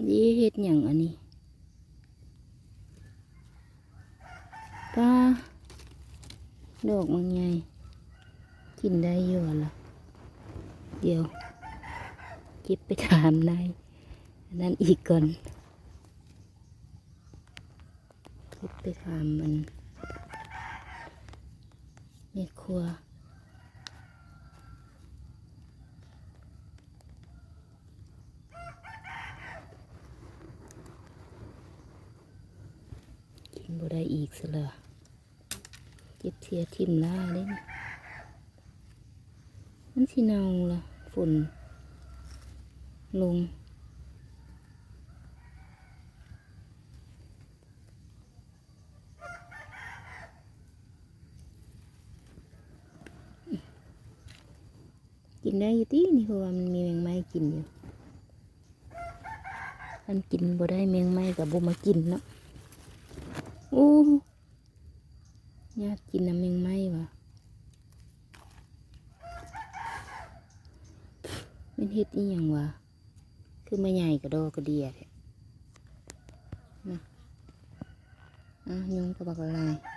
ນີ້ເຮັດຫຍັງອັນນີ້? ປ້າ ດອກບັກໃຫຍ່ ກິນໄດ້ຢູ່ຫວາລະ? ດຽວ ເກັບໄປຖາມນາຍອັນນັ້ນອີກກ່ອນ. ເກັບໄປຖາມອັນແມ່ຄົວ. ກິນບໍ່ໄດ້ອີກຊະລະ ເຈັບເຊຍຖິ້ມຫຼາຍເດ້. ມັນຊິເນົ່າລະ ຝົນລົງ. ກິນໄດ້ຢູ່ຕິນີ້ ເພາະວ່າມັນມີແມງໄມ້ກິນຢູ່. ຄັນກິນບໍ່ໄດ້ແມງໄມ້ກໍບໍ່ມາກິນເນາະ. ໂອ້ ຍາດກິນນຳແມງໄມ້ຫວາ. ແມ່ນເຮັດອີ່ຫຍັງຫວາ? ຄືມາໃຫຍ່ກະດໍກະເດຍແທ້ນະ. ອາ ຍຸງກະບັກຫຼາຍ.